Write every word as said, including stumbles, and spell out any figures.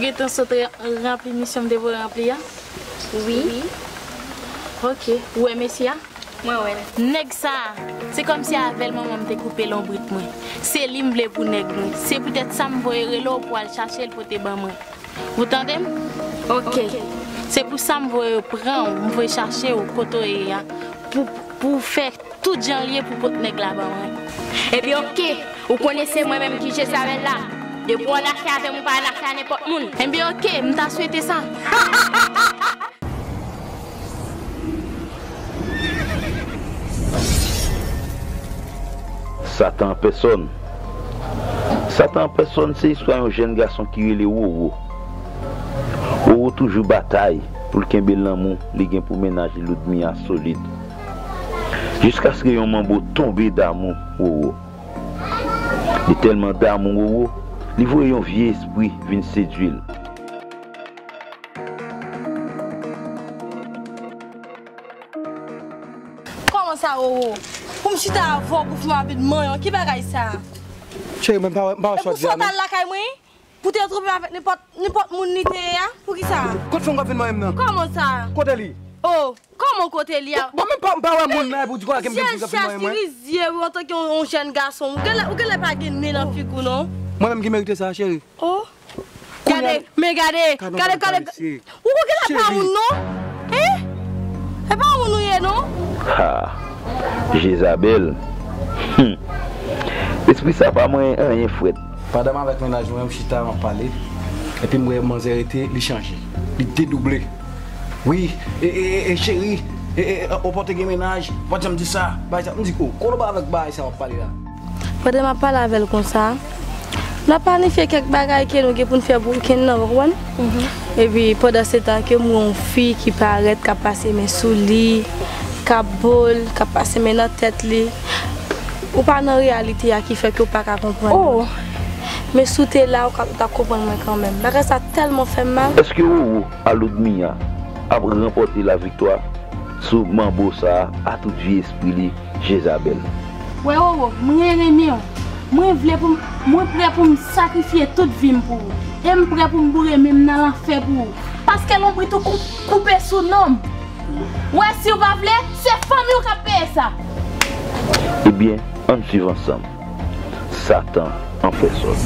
Gentan sot ranpli misyon m te voye ranpli a? Wi. Ok. Ou wè mesye a? Mwen wè l. Nèg sa a, se kòmsi avè l manman m te koupe lonbrit mwen. Se li m vle pou nèg mwen. Se poutèt sa m voye rele w pou w al chache l pote ban mwen. Ou tande m? Ok. Se pou sa m voye pran w, m voye chache w kote w ye a, pou, pou w fè tout jan l ye pou pot nèg la ban mwen. Ebyen, ok. Ou konnen se mwen menm ki Jezabèl la. Depi w ann afè avè m, ou pa ann afè a nenpòt moun. Ebyen, ok, m ta swete sa. Satan an pèsòn. Satan an pèsòn se istwa yon jèn gason ki rele Wowo. Wowo toujou batay pou l kenbe lanmou li gen pou mennaj li Loudmi a solid. Jiskaske yon manbo tonbe damou Wowo. Li tèlman damou Wowo, li voye yon vye espri vin sedui l. Kòman sa, Wowo? Pou m chita avè w pou fè m abit manyen, ki bagay sa? Cheri, mwen m pa wè, m pa wè sa w di a non. Epi w sot al lakay mwen? Pou te twonpe avèk nenpòt, nenpòt moun li te ye a? Poukisa? Kot fanm k ap vin manyen m nan? Kòman sa? Kote li? Oh, kòman kote li a? Bon, men m pa, m pa wè moun nan epi w di konsa ke m vin pou l ap vin manyen mwen. Rizye wi, antanke yon, yon jèn gason. Ou genlè, ou genlè pa gen nen nan figi w non. Mwen menm ki merite sa, cheri. Oh. Gade, men gade, gade, gade. Ou koke la pa moun non? Hein? E pa moun ou ye non? Ha! Jezabèl! Hum! Espri sa pa manyen anyen frèt. Pandan m avèk mennaj mwen, m chita, m ap pale. Epi m wè manzè rete, li chanje. Li dedouble. Wi, e, e, e, e cheri, e, e, e, ou pa te gen mennaj, ou pa t janm di sa, bagay sa. M di, oh, kote w ba avèk bagay sa w ap pale la? Pandan m ap pale avè l konsa, n ap planifye kèk bagay ke nou gen pou n fè pou wikenn nan, w konprann? Epi pandansetan ke m wè yon fi ki parèt, k ap pase men sou li, k ap bo l, k ap pase men nan tèt li. Ou pa nan reyalite a ki fè ke w pa ka konprann mwen. Men si w te la, ou ka, ou t ap konprann mwen kanmenm. Bagay sa tèlman fè m mal. Èske Roro a Loudmiya ap ranpòte laviktwa sou manbo sa a tout vye espri li, Jezabèl? Wè Roro, mwen renmen w. Mwen vle pou m, mwen prè pou m sakrifye tout vi m pou ou. E m prè pou m boure men m nan lanfè pou ou. Paske lonbrit ou kou-, koupe sou non m. Wè si w pa vle, se fanmi w k ap peye sa. Ebyen, ann swiv ansanm. Satan an pèsòn.